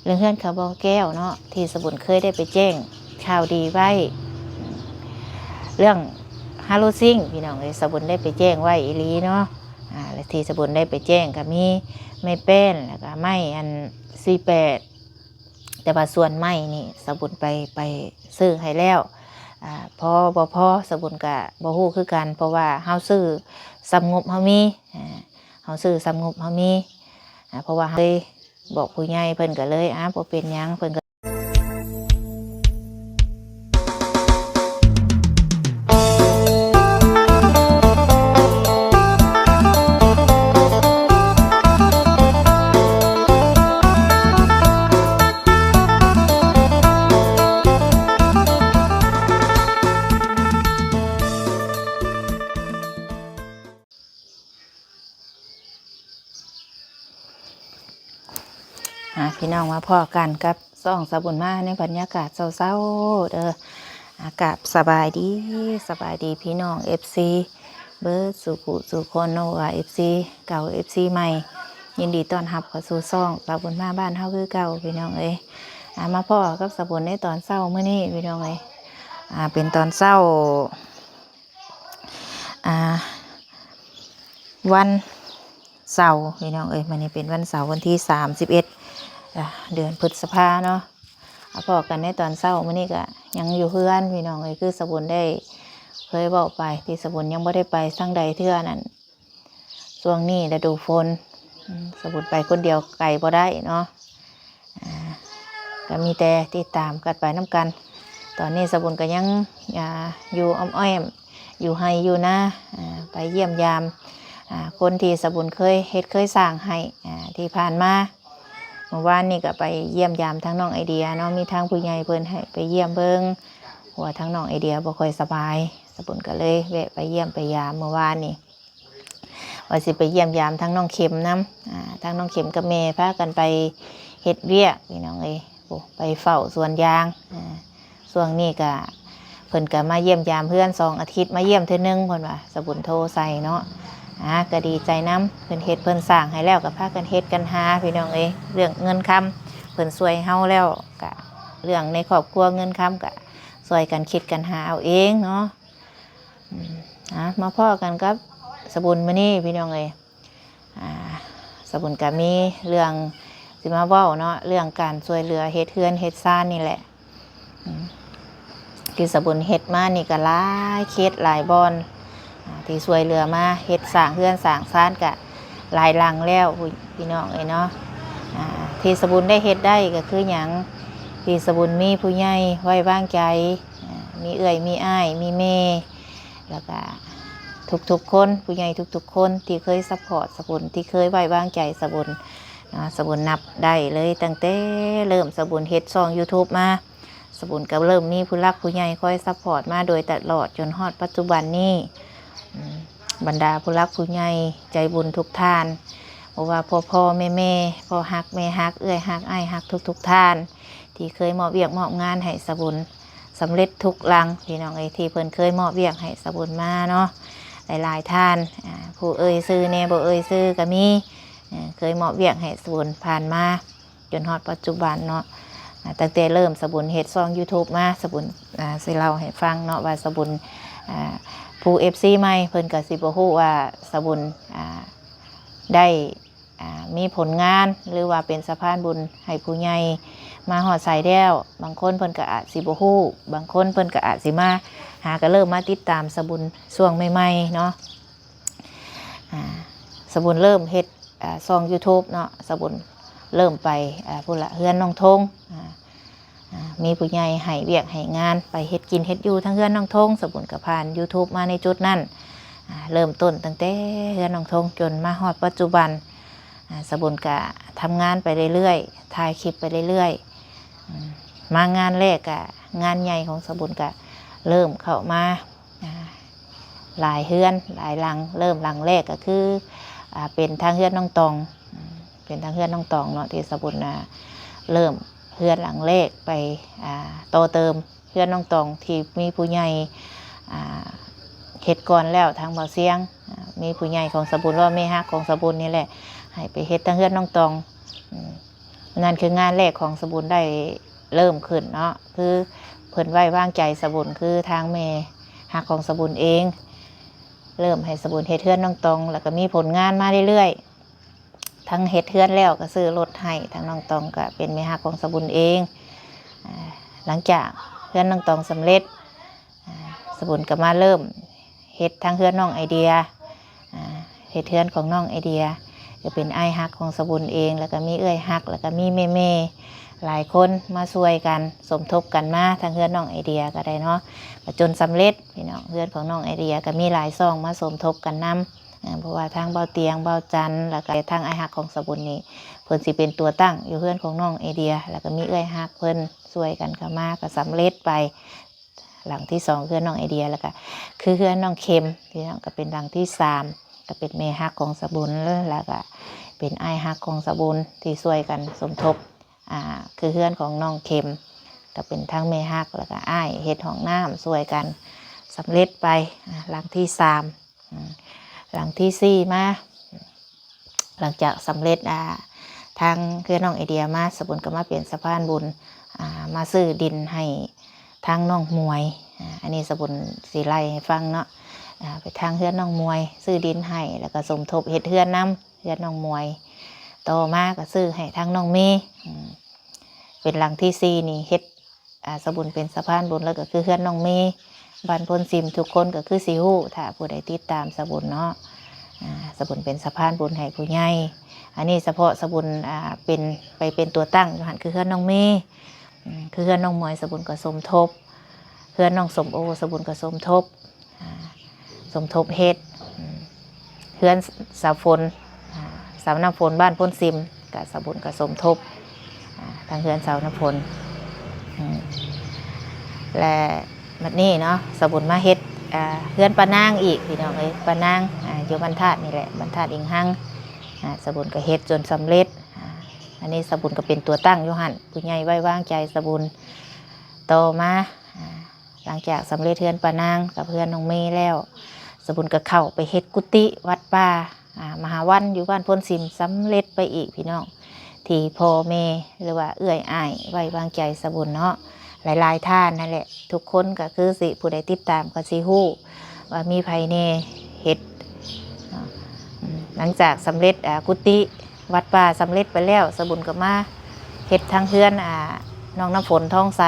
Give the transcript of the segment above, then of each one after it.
ເລື່ອງເຮືອນຂາວບໍ່ແກ້ວເນາະ ທີ່ສະບຸນເຄີຍໄດ້ໄປແຈ້ງຂ່າວດີໄວ້ ເລື່ອງຮາໂລຊິງ ພີ່ນ້ອງເອີຍ ສະບຸນໄດ້ໄປແຈ້ງໄວ້ອີ່ຫຼີເນາະ. ອາ ແລະ ທີ່ສະບຸນໄດ້ໄປແຈ້ງກໍມີໄມ້ແປ້ນ ແລ້ວກໍໄມ້ອັນສີ່ແປດ ແຕ່ວ່າສ່ວນໄມ້ນີ້ສະບຸນໄປ ໄປຊື້ໃຫ້ແລ້ວ. ອາ ພໍບໍ່ພໍສະບຸນກະບໍ່ຮູ້ຄືກັນ ເພາະວ່າເຮົາຊື້ສ່ຳງົບເຮົາມີ ອາ ເຮົາຊື້ສ່ຳງົບເຮົາມີ ອາ ເພາະວ່າເຮົາເຄີຍບອກຜູ້ໃຫຍ່ ເພິ່ນກະເລີຍ ອາ ບໍ່ເປັນຫຍັງ ເພິ່ນກະ ອາ ພີ່ນ້ອງມາພໍ້ກັນກັບຊ່ອງສາວບຸນມາໃນບັນຍາກາດເຊົ້າໆເດີ. ອາ ກາບສະບາຍດີ ສະບາຍດີພີ່ນ້ອງເອັຟຊີເບິດສູ່ຜູ້ສູ່ຄົນເນາະ ວ່າເອັຟຊີເກົ່າ ເອັຟຊີໃໝ່ ຍິນດີຕ້ອນຮັບເຂົ້າສູ່ຊ່ອງສາວບຸນມາບ້ານເຮົາຄືເກົ່າ ພີ່ນ້ອງເອີຍ. ອາ ມາພໍ້ກັບສາວບຸນໃນຕອນເຊົ້າມື້ນີ້ ພີ່ນ້ອງເອີຍ. ອາ ເປັນຕອນເຊົ້າ ອາ ວັນເສົາ ພີ່ນ້ອງເອີຍ ມື້ນີ້ເປັນວັນເສົາ ວັນທີສາມສິບເອັດ ອາ ເດືອນພຶດສະພາເນາະ. ອາ ພໍ້ກັນໃນຕອນເຊົ້າມື້ນີ້ກະຍັງຢູ່ເຮືອນ ພີ່ນ້ອງເອີຍ ຄືສາວບຸນໄດ້ເຄີຍເວົ້າໄປ ທີ່ສາວບຸນຍັງບໍ່ໄດ້ໄປທາງໃດເທື່ອນັ້ນ ຊ່ວງນີ້ລະດູຝົນ ອາ ສາວບຸນໄປຄົນດຽວໄກບໍ່ໄດ້ເນາະ. ອາ ກໍມີແຕ່ຕິດຕາມກັນໄປນຳກັນ. ຕອນນີ້ສາວບຸນກໍຍັງ ອາ ຢູ່ອ້ອມແອ້ມ ຢູ່ໄຮ່ຢູ່ນາ ອາ ໄປຢ້ຽມຢາມ ອາ ຄົນທີ່ສາວບຸນເຄີຍເຮັດເຄີຍສ້າງໃຫ້ ອາ ທີ່ຜ່ານມາ. ມື້ວານນີ້ກໍໄປຢ້ຽມຢາມທາງນ້ອງໄອເດຍເນາະ ມີທາງຜູ້ໃຫຍ່ເພິ່ນໃຫ້ໄປຢ້ຽມເບິ່ງ ເພາະວ່າທາງນ້ອງໄອເດຍບໍ່ຄ່ອຍສະບາຍ ສາວບຸນກໍເລີຍແວະໄປຢ້ຽມໄປຢາມມື້ວານນີ້. ວ່າຊິໄປຢ້ຽມຢາມທາງນ້ອງເຂັມນຳ ອາ ທາງນ້ອງເຂັມກັບແມ່ພາກັນໄປເຮັດວຽກ ພີ່ນ້ອງເອີຍ ໂອ້ ໄປເຝົ້າສວນຢາງ. ອາ ຊ່ວງນີ້ກະ ເພິ່ນກະມາຢ້ຽມຢາມເຮືອນສອງອາທິດ ມາຢ້ຽມເທື່ອໜຶ່ງ ເພິ່ນວ່າ ສາວບຸນໂທໃສ່ເນາະ. ອາ ກະດີໃຈນຳ ເພິ່ນເຮັດເພິ່ນສ້າງໃຫ້ແລ້ວ ກະພາກັນເຮັດກັນຫາ ພີ່ນ້ອງເອີຍ ເລື່ອງເງິນຄຳ ເພິ່ນຊ່ວຍເຮົາແລ້ວ ກະເລື່ອງໃນຄອບຄົວເງິນຄຳ ກະຊ່ວຍກັນຄິດກັນຫາເອົາເອງເນາະ. ອາ ມາພໍ້ກັນກັບສາວບຸນມື້ນີ້ ພີ່ນ້ອງເອີຍ. ອາ ສາວບຸນກະມີເລື່ອງຊິມາເວົ້າເນາະ ເລື່ອງການຊ່ວຍເຫຼືອເຮັດເຮືອນເຮັດຊານນີ້ແຫຼະ ອາ ທີ່ສາວບຸນເຮັດມານີ້ກະຫຼາຍເຂດຫຼາຍບ່ອນ ອາ ທີ່ຊ່ວຍເຫຼືອມາເຮັດສ້າງເຮືອນສ້າງຊານກະຫຼາຍຫຼັງແລ້ວ ພີ່ນ້ອງເອີຍເນາະ. ອາ ທີ່ສາວບຸນໄດ້ເຮັດໄດ້ກະຄືຫຍັງ ທີ່ສາວບຸນມີຜູ້ໃຫຍ່ໄວ້ວາງໃຈ ອາ ມີເອື້ອຍ ມີອ້າຍ ມີແມ່ ແລ້ວກະທຸກໆຄົນ ຜູ້ໃຫຍ່ທຸກໆຄົນທີ່ເຄີຍຊັບພອດສາວບຸນ ທີ່ເຄີຍໄວ້ວາງໃຈສາວບຸນເນາະ. ສາວບຸນນັບໄດ້ເລີຍ ຕັ້ງແຕ່ເລີ່ມສາວບຸນເຮັດຊ່ອງຢູທູບມາ ສາວບຸນກໍເລີ່ມມີຜູ້ຫຼັກຜູ້ໃຫຍ່ຄອຍຊັບພອດມາໂດຍຕະຫຼອດ ຈົນຮອດປັດຈຸບັນນີ້. ອາ ບັນດາຜູ້ຫຼັກຜູ້ໃຫຍ່ໃຈບຸນທຸກທ່ານ ບໍ່ວ່າພໍ່ໆແມ່ໆ ພໍ່ຮັກແມ່ຮັກ ເອື້ອຍຮັກອ້າຍຮັກ ທຸກໆທ່ານ ທີ່ເຄີຍມອບວຽກມອບງານໃຫ້ສາວບຸນ ສຳເລັດທຸກຫຼັງ ພີ່ນ້ອງເອີຍ ທີ່ເພິ່ນເຄີຍມອບວຽກໃຫ້ສາວບຸນມາເນາະ ຫຼາຍໆທ່ານ ອາ ຜູ້ເອີ່ຍຊື່ແດ່ ບໍ່ເອີ່ຍຊື່ກໍມີ ເຄີຍມອບວຽກໃຫ້ສາວບຸນຜ່ານມາ ຈົນຮອດປັດຈຸບັນເນາະ. ອາ ຕັ້ງແຕ່ເລີ່ມສາວບຸນເຮັດຊ່ອງຢູທູບມາ ສາວບຸນ ອາ ຊິເລົ່າໃຫ້ຟັງເນາະ ວ່າສາວບຸນ ອາ ຜູ້ເອັຟຊີໃໝ່ ເພິ່ນກໍຊິບໍ່ຮູ້ວ່າສາວບຸນ ອາ ໄດ້ ອາ ມີຜົນງານ ຫຼືວ່າເປັນສະພານບຸນໃຫ້ຜູ້ໃຫຍ່ມາຮອດໃສແລ້ວ. ບາງຄົນເພິ່ນກໍອາດຊິບໍ່ຮູ້ ບາງຄົນເພິ່ນກໍອາດຊິມາຫາ ກໍເລີ່ມມາຕິດຕາມສາວບຸນຊ່ວງໃໝ່ໆເນາະ. ອາ ສາວບຸນເລີ່ມເຮັດ ອາ ຊ່ອງຢູທູບເນາະ ສາວບຸນເລີ່ມໄປ ອາ ພຸ້ນລະ ເຮືອນນ້ອງທົງ ອາ ອາ ມີຜູ້ໃຫຍ່ໃຫ້ວຽກໃຫ້ງານ ໄປເຮັດກິນເຮັດຢູ່ທາງເຮືອນນ້ອງທົງ ສາວບຸນກໍຜ່ານຢູທູບມາໃນຈຸດນັ້ນ. ອາ ເລີ່ມຕົ້ນຕັ້ງແຕ່ເຮືອນນ້ອງທົງຈົນມາຮອດປັດຈຸບັນ ອາ ສາວບຸນກະທຳງານໄປເລື້ອຍໆ ຖ່າຍຄລິບໄປເລື້ອຍໆ ອາ ມາງານແລກກະງານໃຫຍ່ຂອງສາວບຸນກະເລີ່ມເຂົ້າມາ ອາ ຫຼາຍເຮືອນຫຼາຍຫຼັງ. ເລີ່ມຫຼັງແລກກະຄື ອາ ເປັນທາງເຮືອນນ້ອງຕອງ ອາ ເປັນທາງເຮືອນນ້ອງຕອງເນາະ ທີ່ສາວບຸນ ອາ ເລີ່ມເຮືອນຫຼັງແລກໄປ ອາ ຕໍ່ເຕີມ ເຮືອນນ້ອງຕອງທີ່ມີຜູ້ໃຫຍ່ ອາ ເຮັດກ່ອນແລ້ວ ທາງບ່າວຊຽງ ອາ ມີຜູ້ໃຫຍ່ຂອງສາວບຸນ ຫຼືວ່າແມ່ຮັກຂອງສາວບຸນນີ້ແຫຼະ ໃຫ້ໄປເຮັດທາງເຮືອນນ້ອງຕອງ ອາ ນັ້ນຄືງານແລກຂອງສະບຸນໄດ້ເລີ່ມຂຶ້ນເນາະ ຄືເພິ່ນໄວ້ວາງໃຈສະບຸນ ຄືທາງແມ່ຮັກຂອງສະບຸນເອງ ເລີ່ມໃຫ້ສະບຸນເຮັດເຮືອນນ້ອງຕອງ ແລ້ວກໍມີຜົນງານມາເລື້ອຍໆ ທັງເຮັດເຮືອນແລ້ວກໍຊື້ລົດໃຫ້ ທາງນ້ອງຕອງກໍເປັນແມ່ຮັກຂອງສະບຸນເອງ. ອາ ຫຼັງຈາກເຮືອນນ້ອງຕອງສຳເລັດ ອາ ສະບຸນກໍມາເລີ່ມເຮັດທາງເຮືອນນ້ອງໄອເດຍ ອາ ເຮັດເຮືອນຂອງນ້ອງໄອເດຍ ກໍເປັນອ້າຍຮັກຂອງສະບຸນເອງ ແລ້ວກໍມີເອື້ອຍຮັກ ແລ້ວກໍມີແມ່ໆຫຼາຍຄົນມາຊ່ວຍກັນ ສົມທົບກັນມາ ທາງເຮືອນນ້ອງໄອເດຍກໍໄດ້ເນາະ ກໍຈົນສຳເລັດພີ່ນ້ອງ. ເຮືອນຂອງນ້ອງໄອເດຍກໍມີຫຼາຍຊ່ອງມາສົມທົບກັນນຳ ອາ ເພາະວ່າທາງເບົາຕຽງ ເບົາຈັນ ແລ້ວກໍທາງອ້າຍຮັກຂອງສະບຸນນີ້ ເພິ່ນຊິເປັນຕົວຕັ້ງຢູ່ເຮືອນຂອງນ້ອງໄອເດຍ ແລ້ວກໍມີເອື້ອຍຮັກເພິ່ນຊ່ວຍກັນເຂົ້າມາ ກໍສຳເລັດໄປຫຼັງທີສອງ ເຮືອນນ້ອງໄອເດຍ ແລ້ວກໍຄືເຮືອນນ້ອງເຂັມ ພີ່ນ້ອງ ກໍເປັນຫຼັງທີສາມ ກໍເປັນແມ່ຮັກຂອງສະບຸນ ແລ້ວກໍເປັນອ້າຍຮັກຂອງສະບຸນ ທີ່ຊ່ວຍກັນສົມທົບ ອາ ຄືເຮືອນຂອງນ້ອງເຂັມ ກໍເປັນທັງແມ່ຮັກ ແລ້ວກໍອ້າຍເຮັດຫ້ອງນ້ຳຊ່ວຍກັນ ສຳເລັດໄປ ອາ ຫຼັງທີສາມ. ອາ ຫຼັງທີສີ່ມາ ຫຼັງຈາກສຳເລັດ ອາ ທາງເຮືອນນ້ອງໄອເດຍມາ ສະບຸນກໍມາເປັນສະພານບຸນ ອາ ມາຊື້ດິນໃຫ້ທາງນ້ອງໝວຍ ອາ ອັນນີ້ສະບຸນຊິໄລ່ໃຫ້ຟັງເນາະ ອາ ໄປທາງເຮືອນນ້ອງໝວຍ ຊື້ດິນໃຫ້ ແລ້ວກໍສົມທົບເຮັດເຮືອນນຳ ເຮືອນນ້ອງໝວຍ ຕໍ່ມາກໍຊື້ໃຫ້ທາງນ້ອງເມ ອາ ເປັນຫຼັງທີສີ່ນີ້ເຮັດ ອາ ສະບຸນເປັນສະພານບຸນ ແລ້ວກໍຄືເຮືອນນ້ອງເມ ບ້ານໂພນຊິມ ທຸກຄົນກໍຄືຊິຮູ້ ຖ້າຜູ້ໃດຕິດຕາມສະບຸນເນາະ ອາ ສະບຸນເປັນສະພານບຸນໃຫ້ຜູ້ໃຫຍ່. ອັນນີ້ສະເພາະສະບຸນ ອາ ເປັນ ໄປເປັນຕົວຕັ້ງຢູ່ຫັ້ນ ຄືເຮືອນນ້ອງເມ ອາ ຄືເຮືອນນ້ອງໝວຍ ສະບຸນກໍສົມທົບ ເຮືອນນ້ອງສົມໂອ ສະບຸນກໍສົມທົບ ອາ ສົມທົບເຮັດ ອາ ເຮືອນສາວຝົນ ອາ ສາວນ້ຳຝົນ ບ້ານໂພນຊິມ ກະສາວບຸນກະສົມທົບ ອາ ທາງເຮືອນສາວນ້ຳຝົນ ອາ ແລະ ບັດນີ້ເນາະ ສາວບຸນມາເຮັດ ອາ ເຮືອນປ້ານາງອີກ ພີ່ນ້ອງເອີຍ ປ້ານາງ ອາ ຢູ່ບ້ານທາດນີ້ແຫຼະ ບ້ານທາດອີງຮັງ ອາ ສາວບຸນກະເຮັດຈົນສຳເລັດ ອາ ອັນນີ້ສາວບຸນກະເປັນຕົວຕັ້ງຢູ່ຫັ້ນ ຜູ້ໃຫຍ່ໄວ້ວາງໃຈສາວບຸນ. ຕໍ່ມາ ອາ ຫຼັງຈາກສຳເລັດເຮືອນປ້ານາງກັບເຮືອນນ້ອງເມແລ້ວ ສະບຸນກໍເຂົ້າໄປເຮັດກຸຕິວັດປ່າ ອາ ມະຫາວັນ ຢູ່ບ້ານໂພນຊິມ ສຳເລັດໄປອີກ ພີ່ນ້ອງ ທີ່ພໍ່ແມ່ ຫຼືວ່າເອື້ອຍອ້າຍໄວ້ວາງໃຈສະບຸນເນາະ ຫຼາຍໆທ່ານນັ້ນແຫຼະ ທຸກຄົນກໍຄືຊິ ຜູ້ໃດຕິດຕາມກໍຊິຮູ້ວ່າມີໃຜແດ່ເຮັດເນາະ. ອາ ຫຼັງຈາກສຳເລັດ ອາ ກຸຕິ ວັດປ່າສຳເລັດໄປແລ້ວ ສະບຸນກໍມາເຮັດທາງເຮືອນ ອາ ນ້ອງນ້ຳຝົນ ທອງໃສ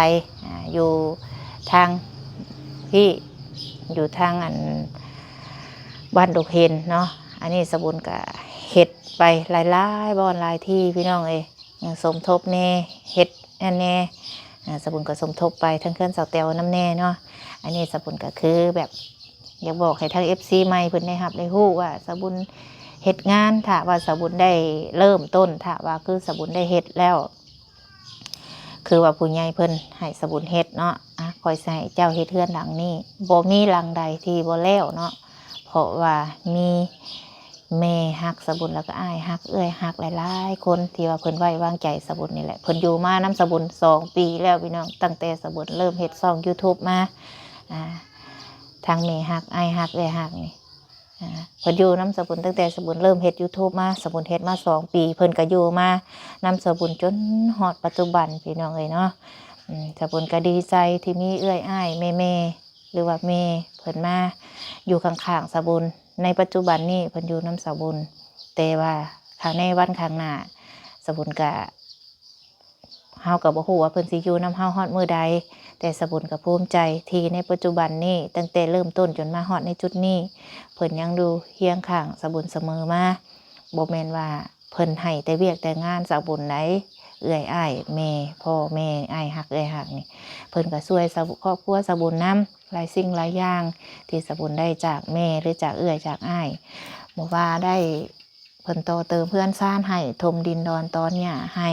ອາ ຢູ່ທາງພີ້ ຢູ່ທາງອັນ ບ້ານດົກເຫັນເນາະ. ອັນນີ້ສະບຸນກໍເຮັດໄປຫຼາຍໆບ່ອນຫຼາຍທີ່ ພີ່ນ້ອງເອີຍ ສົມທົບແດ່ ເຮັດອັນແດ່ ອາ ສະບຸນກໍສົມທົບໄປທາງເຮືອນສາວແຕວນຳແດ່ເນາະ. ອັນນີ້ສະບຸນກໍຄືແບບ ຢາກບອກໃຫ້ທາງເອັຟຊີໃໝ່ເພິ່ນໄດ້ຮັບໄດ້ຮູ້ວ່າສະບຸນເຮັດງານ ຖ້າວ່າສະບຸນໄດ້ເລີ່ມຕົ້ນ ຖ້າວ່າຄືສະບຸນໄດ້ເຮັດແລ້ວ ຄືວ່າຜູ້ໃຫຍ່ເພິ່ນໃຫ້ສະບຸນເຮັດເນາະ ອາ ຂ້ອຍຊິໃຫ້ເຈົ້າເຮັດເຮືອນຫຼັງນີ້ ບໍ່ມີຫຼັງໃດທີ່ບໍ່ແລ້ວເນາະ ເພາະວ່າມີ ແມ່ຮັກສະບຸນ ແລ້ວກໍອ້າຍຮັກ ເອື້ອຍຮັກ ຫຼາຍໆຄົນທີ່ວ່າເພິ່ນໄວ້ວາງໃຈສະບຸນນີ້ແຫຼະ. ເພິ່ນຢູ່ມານຳສະບຸນສອງປີແລ້ວ ພີ່ນ້ອງ ຕັ້ງແຕ່ສະບຸນເລີ່ມເຮັດຊ່ອງຢູທູບມາ ອາ ທັງແມ່ຮັກ ອ້າຍຮັກ ເອື້ອຍຮັກນີ້ ອາ ເພິ່ນຢູ່ນຳສະບຸນຕັ້ງແຕ່ສະບຸນເລີ່ມເຮັດຢູທູບມາ ສະບຸນເຮັດມາສອງປີ ເພິ່ນກໍຢູ່ມານຳສະບຸນຈົນຮອດປັດຈຸບັນ ພີ່ນ້ອງເອີຍເນາະ. ອາ ສະບຸນກໍດີໃຈທີ່ມີເອື້ອຍ ອ້າຍ ແມ່ໆ ຫຼືວ່າແມ່ເພິ່ນມາຢູ່ຂ້າງໆສະບຸນ. ໃນປັດຈຸບັນນີ້ເພິ່ນຢູ່ນຳສາວບຸນ ແຕ່ວ່າຖ້າໃນວັນຂ້າງໜ້າ ສາວບຸນກະ ເຮົາກໍບໍ່ຮູ້ວ່າເພິ່ນຊິຢູ່ນຳເຮົາຮອດມື້ໃດ, ແຕ່ສາວບຸນກໍພູມໃຈທີ່ໃນປັດຈຸບັນນີ້ ຕັ້ງແຕ່ເລີ່ມຕົ້ນຈົນມາຮອດໃນຈຸດນີ້ ເພິ່ນຍັງຢູ່ຄຽງຂ້າງສາວບຸນສະເໝີມາ. ບໍ່ແມ່ນວ່າເພິ່ນໃຫ້ແຕ່ວຽກແຕ່ງານສາວບຸນໃດ, ເອື້ອຍອ້າຍແມ່ ພໍ່ແມ່ ອ້າຍຮັກເອື້ອຍຮັກນີ້ ເພິ່ນກໍຊ່ວຍສາວ ຄອບຄົວສາວບຸນນຳ. ຫຼາຍສິ່ງຫຼາຍຢ່າງທີ່ສາວບຸນໄດ້ຈາກແມ່ ຫຼື ຈາກເອື້ອຍຈາກອ້າຍ ບໍ່ວ່າໄດ້ເພິ່ນຕໍ່ເຕີມເຮືອນຊານໃຫ້, ຖົມດິນດອນຕອນຫຍ້າໃຫ້,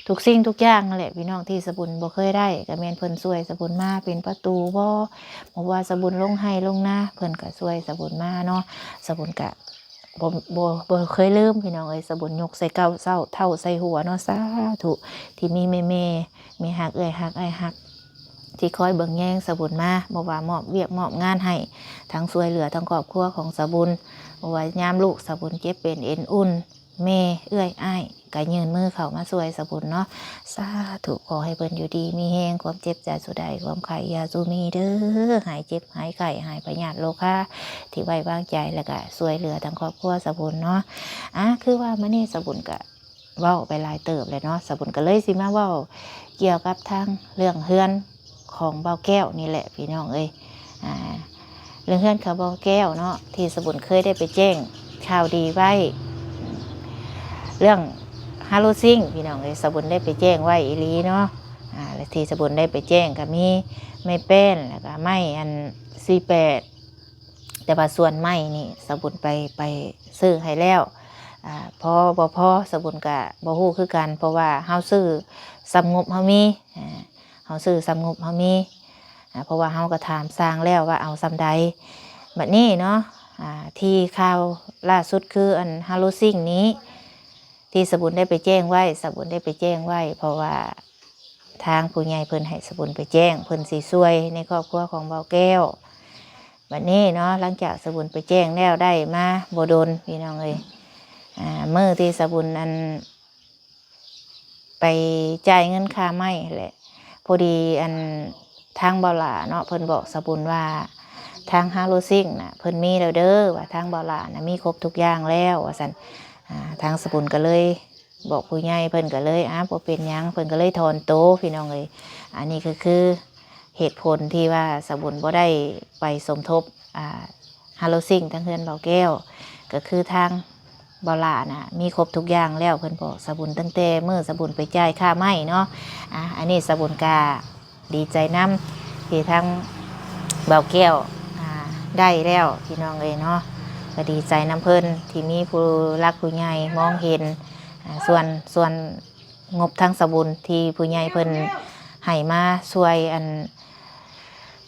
ທຸກສິ່ງທຸກຢ່າງຫັ້ນແຫຼະພີ່ນ້ອງ ທີ່ສາວບຸນບໍ່ເຄີຍໄດ້ ກໍແມ່ນເພິ່ນຊ່ວຍສາວບຸນມາ ເປັນປະຕູບໍ່ ບໍ່ວ່າສາວບຸນລົງໄຮ່ລົງນາ ເພິ່ນກໍຊ່ວຍສາວບຸນມາເນາະ. ສາວບຸນກະ ບໍ່ ບໍ່ ບໍ່ເຄີຍລືມພີ່ນ້ອງເອີຍ ສາວບຸນຍົກໃສ່ເກົ້າເຕົ້າ ເທົ້າໃສ່ຫົວເນາະ. ສາທຸທີ່ມີແມ່ໆ ແມ່ຮັກ ເອື້ອຍຮັກ ອ້າຍຮັກ ທີ່ຄອຍເບິ່ງແຍງສາວບຸນມາ ບໍ່ວ່າມອບວຽກມອບງານໃຫ້ ທັງຊ່ວຍເຫຼືອທັງຄອບຄົວຂອງສາວບຸນ ບໍ່ວ່າຍາມລູກສາວບຸນເຈັບເປັນເອັນອຸ່ນ ແມ່ເອື້ອຍອ້າຍກໍຍື່ນມືເຂົ້າມາຊ່ວຍສາບຸນເນາະ. ສາທຸ ຂໍໃຫ້ເພິ່ນຢູ່ດີມີແຮງ, ຄວາມເຈັບຢ່າສູ່ໄດ້, ຄວາມໄຂ້ຢ່າສູ່ມີເດີ, ຫາຍເຈັບຫາຍໄຂ້, ຫາຍພະຍາດໂລຄາ ທີ່ໄວ້ວາງໃຈ ແລ້ວກໍຊ່ວຍເຫຼືອທາງຄອບຄົວສາບຸນເນາະ. ອາ ຄືວ່າມື້ນີ້ສາບຸນກໍເວົ້າໄປຫຼາຍເຕີບແລ້ວເນາະ, ສາບຸນກໍເລີຍຊິມາເວົ້າກ່ຽວກັບທາງເລື່ອງເຮືອນ ຂອງບ່າວແກ້ວນີ້ແຫຼະພີ່ນ້ອງເອີຍ. ອາ ເລື່ອງເຮືອນຂອງບ່າວແກ້ວເນາະ ທີ່ສາບຸນເຄີຍໄດ້ໄປແຈ້ງຂ່າວດີໄວ້ ເລື່ອງຮາໂລຊິງ ພີ່ນ້ອງເອີຍ, ສາບຸນໄດ້ໄປແຈ້ງໄວ້ອີ່ຫຼີເນາະ. ອາ ແລະທີ່ສາບຸນໄດ້ໄປແຈ້ງກໍມີໄມ້ແປ້ນ ແລ້ວກໍໄມ້ອັນສີ່ແປດ ແຕ່ວ່າສ່ວນໄມ້ນີ້ສາບຸນໄປ ໄປຊື້ໃຫ້ແລ້ວ. ອາ ພໍບໍ່ພໍສາບຸນກະບໍ່ຮູ້ຄືກັນ ເພາະວ່າເຮົາຊື້ສ່ຳງົບເຮົາມີ ອາ ເຮົາຊື້ສ່ຳງົບເຮົາມີ ອາ ເພາະວ່າເຮົາກໍຖາມຊ່າງແລ້ວວ່າເອົາສ່ຳໃດ. ບັດນີ້ເນາະ ອາ ທີ່ຂ່າວລ່າສຸດຄືອັນຮາໂລຊິງນີ້ ທີ່ສາບຸນໄດ້ໄປແຈ້ງໄວ້ ສາບຸນໄດ້ໄປແຈ້ງໄວ້ ເພາະວ່າ ທາງຜູ້ໃຫຍ່ເພິ່ນໃຫ້ສາບຸນໄປແຈ້ງ ເພິ່ນຊິຊ່ວຍໃນຄອບຄົວຂອງບ່າວແກ້ວ. ບັດນີ້ເນາະ ຫຼັງຈາກສາບຸນໄປແຈ້ງແລ້ວໄດ້ມາບໍ່ດົນ ພີ່ນ້ອງເອີຍ ອາ ມື້ທີ່ສາບຸນອັນ ໄປຈ່າຍເງິນຄ່າໄມ້ຫັ້ນແຫຼະ ພໍດີອັນ ທາງບ່າວຫຼ້າເນາະ ເພິ່ນບອກສາບຸນວ່າ ທາງຮາໂລຊິງນະ ເພິ່ນມີແລ້ວເດີ ວ່າທາງບ່າວຫຼ້ານະ ມີຄົບທຸກຢ່າງແລ້ວ ວ່າຊັ້ນ. ອາ ທາງສາບຸນກໍເລີຍ ບອກຜູ້ໃຫຍ່ ເພິ່ນກໍເລີຍ ອາ ບໍ່ເປັນຫຍັງ ເພິ່ນກໍເລີຍຖອນໂຕ ພີ່ນ້ອງເອີຍ. ອັນນີ້ກໍຄືເຫດຜົນທີ່ວ່າສາບຸນບໍ່ໄດ້ໄປສົມທົບ ອາ ຮາໂລຊິງທາງເຮືອນບ່າວແກ້ວ ກໍຄືທາງບ່າວຫຼ້ານະ ມີຄົບທຸກຢ່າງແລ້ວ ເພິ່ນບອກສາບຸນຕັ້ງແຕ່ມື້ສາບຸນໄປຈ່າຍຄ່າໄມ້ເນາະ. ອາ ອັນນີ້ສາບຸນກະ ດີໃຈນຳທີ່ທາງບ່າວແກ້ວ ອາ ໄດ້ແລ້ວ ພີ່ນ້ອງເອີຍເນາະ. ກໍດີໃຈນຳເພິ່ນທີ່ມີຜູ້ຫຼັກຜູ້ໃຫຍ່ມອງເຫັນ ອາ ສ່ວນ ສ່ວນງົບທາງສາບຸນທີ່ຜູ້ໃຫຍ່ເພິ່ນໃຫ້ມາຊ່ວຍອັນ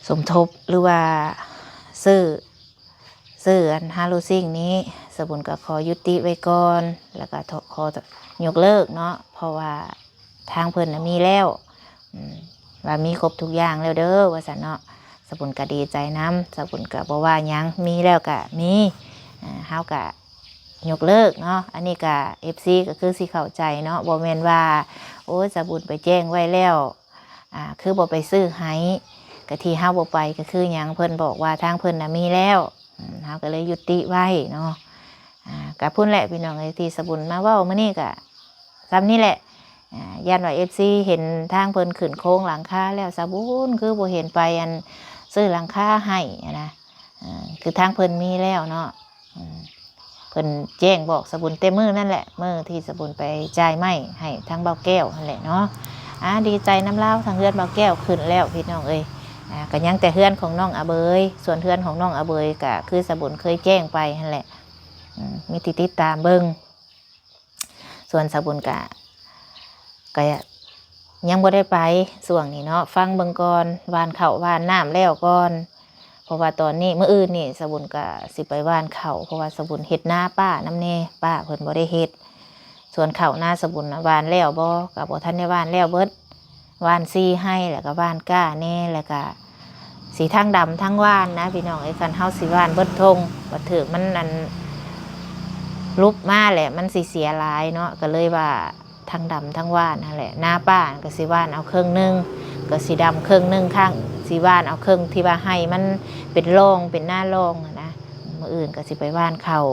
ສົມທົບ ຫຼືວ່າຊື້ ຊື້ອັນຮາໂລຊິງນີ້ ສາບຸນກໍຂໍຍຸຕິໄວ້ກ່ອນ ແລ້ວກໍຂໍຍົກເລີກເນາະ ເພາະວ່າທາງເພິ່ນນະມີແລ້ວ ອາ ວ່າມີຄົບທຸກຢ່າງແລ້ວເດີ ວ່າຊັ້ນເນາະ. ສາບຸນກໍດີໃຈນຳ ສາບຸນກໍບໍ່ວ່າຫຍັງ ມີແລ້ວກໍມີ ອາ ເຮົາກໍຍົກເລີກເນາະ. ອັນນີ້ກໍ ເອັຟຊີ ກໍຄືຊິເຂົ້າໃຈເນາະ ບໍ່ແມ່ນວ່າ ໂອ້ຍ ສາບຸນໄປແຈ້ງໄວ້ແລ້ວ ອາ ຄືບໍ່ໄປຊື້ໃຫ້ ກະທີ່ເຮົາບໍ່ໄປກະຄືຫຍັງ ເພິ່ນບອກວ່າທາງເພິ່ນນະມີແລ້ວ ອືມ ເຮົາກະເລີຍຍຸຕິໄວ້ເນາະ. ອາ ກະພຸ້ນແຫຼະພີ່ນ້ອງເອີຍ ທີ່ສາບຸນມາເວົ້າມື້ນີ້ກະສ່ຳນີ້ແຫຼະ. ອາ ຢ້ານວ່າ ເອັຟຊີ ເຫັນທາງເພິ່ນຂຶ້ນໂຄງຫຼັງຄາແລ້ວ ສາບຸນຄືບໍ່ເຫັນໄປອັນຊື້ຫຼັງຄາໃຫ້ຫັ້ນນະ ອາ ຄືທາງເພິ່ນມີແລ້ວເນາະ. ອືມ ເພິ່ນແຈ້ງບອກສາບຸນແຕ່ມື້ນັ້ນແຫຼະ ມື້ທີ່ສາບຸນໄປຈ່າຍໄມ້ໃຫ້ທາງບ່າວແກ້ວຫັ້ນແຫຼະເນາະ. ອາ ດີໃຈນຳລາວ ທາງເຮືອນບ່າວແກ້ວຂຶ້ນແລ້ວພີ່ນ້ອງເອີຍ. ອາ ກະຍັງແຕ່ເຮືອນຂອງນ້ອງອາເບີຍ ສ່ວນເຮືອນຂອງນ້ອງອາເບີຍກະຄືສາບຸນເຄີຍແຈ້ງໄປຫັ້ນແຫຼະ. ອືມ ມີທີ່ຕິດຕາມເບິ່ງ ສ່ວນສາບຸນກະ ກະຍັງບໍ່ໄດ້ໄປຊ່ວງນີ້ເນາະ ຟັງເບິ່ງກ່ອນ ຫວ່ານເຂົ້າຫວ່ານນ້ຳແລ້ວກ່ອນ. ເພາະວ່າຕອນນີ້ ມື້ອື່ນນີ້ສາບຸນກະຊິໄປຫວ່ານເຂົ້າ ເພາະວ່າສາບຸນເຮັດນາປ້ານຳແດ່ ປ້າເພິ່ນບໍ່ໄດ້ເຮັດ. ສ່ວນເຂົ້ານາສາບຸນນະ ຫວ່ານແລ້ວບໍ່ ກະບໍ່ທັນໄດ້ຫວ່ານແລ້ວເບິດ. ຫວ່ານສີ່ໄຮ່ ແລ້ວກະຫວ່ານກ້າແດ່ ແລ້ວກະຊິທັງດຳທັງຫວ່ານນະພີ່ນ້ອງເອີຍ. ຄັນເຮົາຊິຫວ່ານເບິດທົ່ງ ບັດຖືກມັນອັນຫຼຸບມາແຫຼະ ມັນຊິເສຍຫຼາຍເນາະ ກະເລີຍວ່າທັງດຳທັງຫວ່ານຫັ້ນແຫຼະ. ນາປ້າກະຊິຫວ່ານເອົາເຄິ່ງໜຶ່ງ ກະຊິດຳເຄິ່ງໜຶ່ງ ຂ້າງ ຊິຫວ່ານເອົາເຄິ່ງທີ່ວ່າໄຮ່ມັນເປັນຮ່ອງ ເປັນນາຮ່ອງຫັ້ນນະ. ມື້ອື່ນກະຊິໄປຫວ່ານເຂົ້າ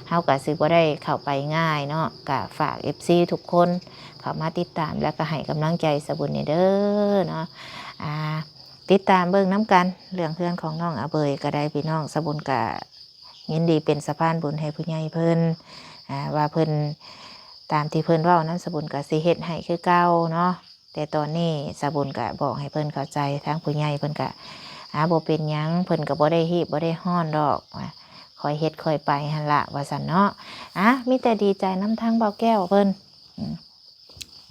ເຮົາກະຊິບໍ່ໄດ້ເຂົ້າໄປງ່າຍເນາະ. ກະຝາກ ເອັຟຊີ ທຸກຄົນເຂົ້າມາຕິດຕາມ ແລ້ວກະໃຫ້ກຳລັງໃຈສາບຸນແດ່ເດີເນາະ. ອາ ຕິດຕາມເບິ່ງນຳກັນ ເລື່ອງເຮືອນຂອງນ້ອງອາເບີຍກໍໄດ້ພີ່ນ້ອງ. ສາບຸນກະຍິນດີເປັນສະພານບຸນໃຫ້ຜູ້ໃຫຍ່ເພິ່ນ ອາ ວ່າເພິ່ນ ຕາມທີ່ເພິ່ນເວົ້ານັ້ນ ສາບຸນກະຊິເຮັດໃຫ້ຄືເກົ່າເນາະ. ແຕ່ຕອນນີ້ສາບຸນກະບອກໃຫ້ເພິ່ນເຂົ້າໃຈ ທາງຜູ້ໃຫຍ່ເພິ່ນກະ ອາ ບໍ່ເປັນຫຍັງ ເພິ່ນກະບໍ່ໄດ້ຮີບບໍ່ໄດ້ຮ້ອນດອກ ວ່າຄ່ອຍເຮັດຄ່ອຍໄປຫັ້ນລະ ວ່າຊັ້ນເນາະ. ອາ ມີແຕ່ດີໃຈນຳທາງບ່າວແກ້ວເພິ່ນ ອືມ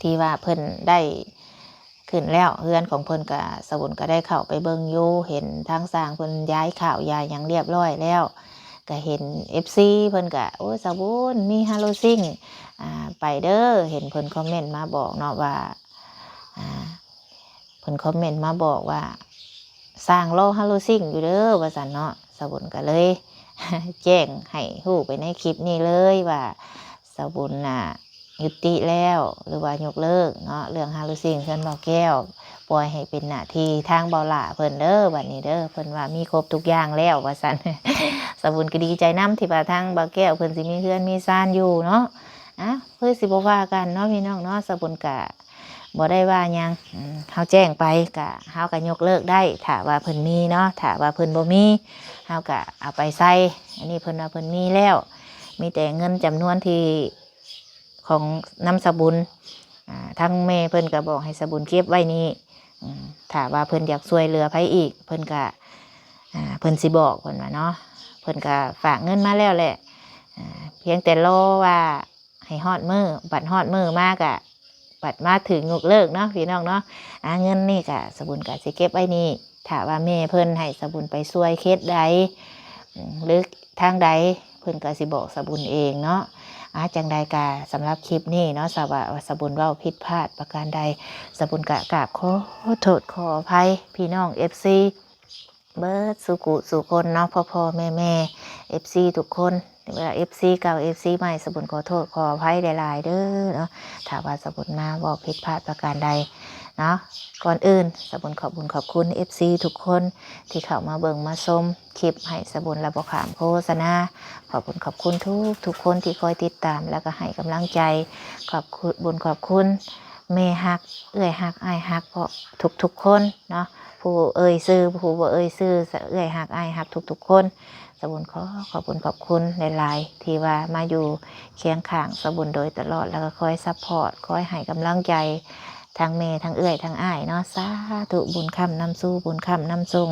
ທີ່ວ່າເພິ່ນໄດ້ຂຶ້ນແລ້ວ ເຮືອນຂອງເພິ່ນກະ ສາບຸນກະໄດ້ເຂົ້າໄປເບິ່ງຢູ່ ເຫັນທາງຊ່າງເພິ່ນຍ້າຍຂ້າວຍ້າຍຫຍັງລຽບຮ້ອຍແລ້ວ ກະເຫັນ ເອັຟຊີ ເພິ່ນກະ ໂອ້ຍ ສາບຸນມີຮາໂລຊິງ ອາ ໄປເດີ ເຫັນເພິ່ນຄອມເມັນມາບອກເນາະວ່າ ອາ ເພິ່ນຄອມເມັນມາບອກວ່າ ຊ່າງລໍຮາໂລຊິງຢູ່ເດີ ວ່າຊັ້ນເນາະ. ສາບຸນກະເລີຍແຈ້ງໃຫ້ຮູ້ໄປໃນຄລິບນີ້ເລີຍວ່າ ສາວບຸນນະຍຸຕິແລ້ວ ຫຼືວ່າຍົກເລີກເນາະ ເລື່ອງຮາລູຊິງເຮືອນບໍ່ແກ້ວ ປ່ອຍໃຫ້ເປັນໜ້າທີ່ທາງເບົາຫຼ້າເພິ່ນເດີ ບັດນີ້ເດີ ເພິ່ນວ່າມີຄົບທຸກຢ່າງແລ້ວວ່າຊັ້ນ. ສາວບຸນກໍດີໃຈນຳທີ່ວ່າທາງເບົາແກ້ວເພິ່ນຊິມີເຮືອນມີຊານຢູ່ເນາະ. ອາ ຄືຊິບໍ່ວ່າກັນເນາະພີ່ນ້ອງເນາະ ສາວບຸນກະ ບໍ່ໄດ້ວ່າຫຍັງ ອືມ ເຮົາແຈ້ງໄປກະ ເຮົາກະຍົກເລີກໄດ້ ຖ້າວ່າເພິ່ນມີເນາະ ຖ້າວ່າເພິ່ນບໍ່ມີ ເຮົາກະເອົາໄປໃສ່ ອັນນີ້ເພິ່ນວ່າເພິ່ນມີແລ້ວ ມີແຕ່ເງິນຈຳນວນທີ່ຂອງນຳສາວບຸນ ອາ ທາງແມ່ເພິ່ນກະບອກໃຫ້ສາວບຸນເກັບໄວ້ນີ້ ອືມ ຖ້າວ່າເພິ່ນຢາກຊ່ວຍເຫຼືອໃຜອີກ ເພິ່ນກະ ອາ ເພິ່ນຊິບອກ ເພິ່ນວ່າເນາະ ເພິ່ນກະຝາກເງິນມາແລ້ວແຫຼະ ອາ ພຽງແຕ່ລໍວ່າ ໃຫ້ຮອດມື້ ບັດຮອດມື້ມາກະ ບັດມາຖືກຍົກເລີກເນາະພີ່ນ້ອງເນາະ. ອາ ເງິນນີ້ກະສາວບຸນກະຊິເກັບໄວ້ນີ້ ຖ້າວ່າແມ່ເພິ່ນໃຫ້ສາວບຸນໄປຊ່ວຍເຂດໃດ ອາ ຫຼືທາງໃດ ເພິ່ນກະຊິບອກສາວບຸນເອງເນາະ. ອາ ຈັ່ງໃດກະສຳລັບຄລິບນີ້ເນາະ ຖ້າວ່າສາວບຸນເວົ້າຜິດພາດປະການໃດ ສາວບຸນກະກາບຂໍໂທດຂໍອະໄພພີ່ນ້ອງເອັຟຊີ ເບິດສູ່ກຸສູ່ຄົນເນາະ ພໍ່ໆແມ່ໆ ເອັຟຊີທຸກຄົນ ຫຼືວ່າເອັຟຊີເກົ່າ ເອັຟຊີໃໝ່ ສາວບຸນຂໍໂທດຂໍອະໄພຫຼາຍໆເດີເນາະ ຖ້າວ່າສາວບຸນມາເວົ້າຜິດພາດປະການໃດເນາະ. ກ່ອນອື່ນສາວບຸນຂອບບຸນຂອບຄຸນເອັຟຊີທຸກຄົນທີ່ເຂົ້າມາເບິ່ງມາຊົມຄລິບໃຫ້ສາວບຸນ ແລະ ບໍ່ຂ້າມໂຄສະນາ. ຂອບບຸນຂອບຄຸນທຸກໆຄົນທີ່ຄອຍຕິດຕາມ ແລ້ວກໍໃຫ້ກຳລັງໃຈ. ຂອບຄຸນ ບຸນຂອບຄຸນແມ່ຮັກ ເອື້ອຍຮັກ ອ້າຍຮັກ ເພາະທຸກໆຄົນເນາະ. ຜູ້ເອີ່ຍຊື່ ຜູ້ບໍ່ເອີ່ຍຊື່ ເອື້ອຍຮັກ ອ້າຍຮັກທຸກໆຄົນ. ສາວບຸນຂໍຂອບຄຸນຂອບຄຸນຫຼາຍໆ ທີ່ວ່າມາຢູ່ຄຽງຂ້າງສາວບຸນໂດຍຕະຫຼອດ ແລ້ວກໍຄອຍຊັບພອດ ຄອຍໃຫ້ກຳລັງໃຈທັງແມ່ ທັງເອື້ອຍ ທັງອ້າຍເນາະ. ສາທຸ ບຸນຄ້ຳນຳສູ່ ບຸນຄ້ຳນຳສົ່ງ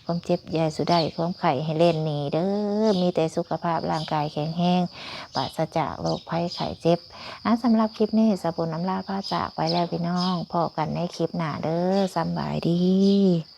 ຄວາມເຈັບຢ່າສູ່ໄດ້ ຄວາມໄຂ້ໃຫ້ເລ່ນໜີເດີ. ມີແຕ່ສຸຂະພາບຮ່າງກາຍແຂງແຮງ ປາສະຈາກໂລກໄພໄຂ້ເຈັບ. ອາ ສຳລັບຄລິບນີ້ ສາວບຸນອຳລາພາຈາກໄປແລ້ວພີ່ນ້ອງ ພໍ້ກັນໃນຄລິບໜ້າເດີ. ສຳບາຍດີ.